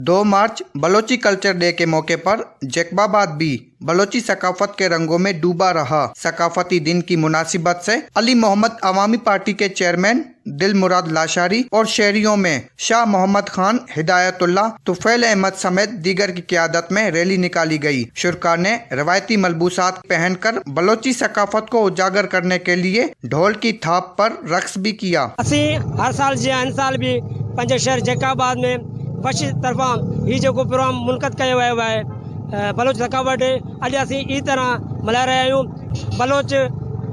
2 मार्च Balochi culture day के मौके पर जैकबाबाद भी बलोची सकाफत के रंगों में डूबा रहा। सकाफती दिन की मुनासिबत से अली मोहम्मद अवामी पार्टी के चेयरमैन दिल मुराद लाशारी और शहरियों में शाह मोहम्मद खान, हिदायतुल्लाह, तुफैल अहमद समेत दीगर की क़यादत में रैली निकाली गई। शुरका ने रवायती मलबूसात पहनकर बलोची सकाफत को उजागर करने के लिए ढोल की थाप पर रक्स भी किया। असीं हर साल जीअं हिन साल बि पंहिंजे शहर जैकाबाद में वश तरफ़ां हीउ जेको प्रोग्राम मुनक़द कयो वियो आहे बलोच सकावत डे, अॼु असीं ई तरह मल्हाए रहिया आहियूं। बलोच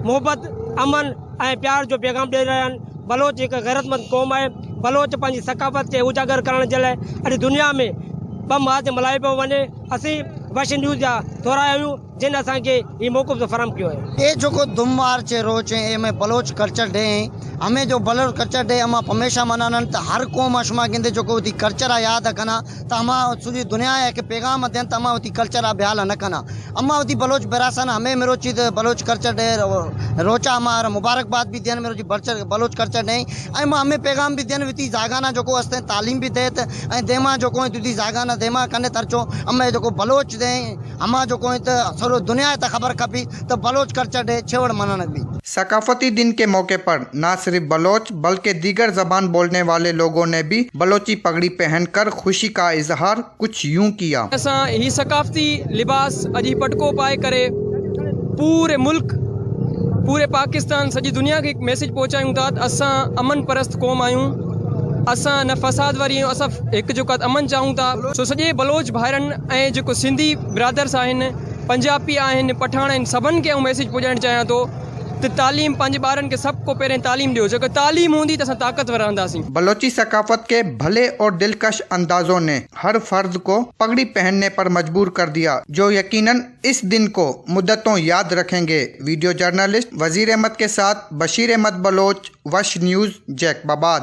मोहबत, अमन ऐं प्यार जो पैगाम ॾेई रहिया आहिनि। बलोच हिकु ग़ैरतमंद क़ौम आहे। बलोच पंहिंजी सकाफ़त खे उजागर करण जे लाइ अॼु दुनिया में 2 मार्च मल्हायो पियो वञे। असीं वश न्यूज़ जा थोरा आहियूं जिन असांखे हीउ मौक़ो फराहम कयो आहे। ये जो 2 मार्च रोज है में बलोच कल्चर डे है, हमें जो बलोच कल्चर डे हम हमेशा मनानन त हर कौम अशमा गिंदे जो को कल्चर याद कना त हमा सॼी दुनिया है के पैगाम देन त हमा उती कल्चर ब्याल न कना। अम्मा उती बलोच बिरासन हमें मेरो चीज बलोच कल्चर डे रोचा हमारा मुबारकबाद भी then मेरो जी बलोच कल्चर डे ऐं मां हमें पैगाम भी then उती जागाना जो को अस्ते तालीम भी देत ऐं देमा जो को तुती जागाना देमा कने तरचो हमें जो को बलोच दे हमा जो को त सरो दुनिया त खबर खपी त बलोच कल्चर डे छेवड़ मनान भी। सकाफती दिन के मौके पर न सिर्फ बलोच बल्कि दीगर जबान बोलने वाले लोगों ने भी बलोची पगड़ी पहनकर खुशी का इजहार कुछ यूं किया। असां ही सकाफती लिबास अॼु पटको पाए करे पूरे मुल्क, पूरे पाकिस्तान, सॼी दुनिया खे मैसेज पहुचायूं था त असां अमन परस्त क़ौम आहियूं, असां न फसाद वारी आहियूं, असां हिकु जेको आहे अमन चाहूं था। सो सॼे बलोच भाइरनि ऐं जेको सिंधी ब्रादर्स आहिनि, पंजाबी आहिनि, पठाण आहिनि, सभिनि खे आउं मैसेज पहुचाइण चाहियां थो त तालीम पंहिंजे ॿारनि खे सभु को पहिरियों तालीम ॾियो, जेको तालीम हूंदी त असां ताक़तवर रहंदासीं। बलोची सकाफत के भले और दिलकश अंदाजों ने हर फर्द को पगड़ी पहनने पर मजबूर कर दिया, जो यकीनन इस दिन को मुद्दतों याद रखेंगे। वीडियो जर्नलिस्ट वजीर अहमद के साथ बशीर अहमद बलोच, वश न्यूज़, जैकबाबाद।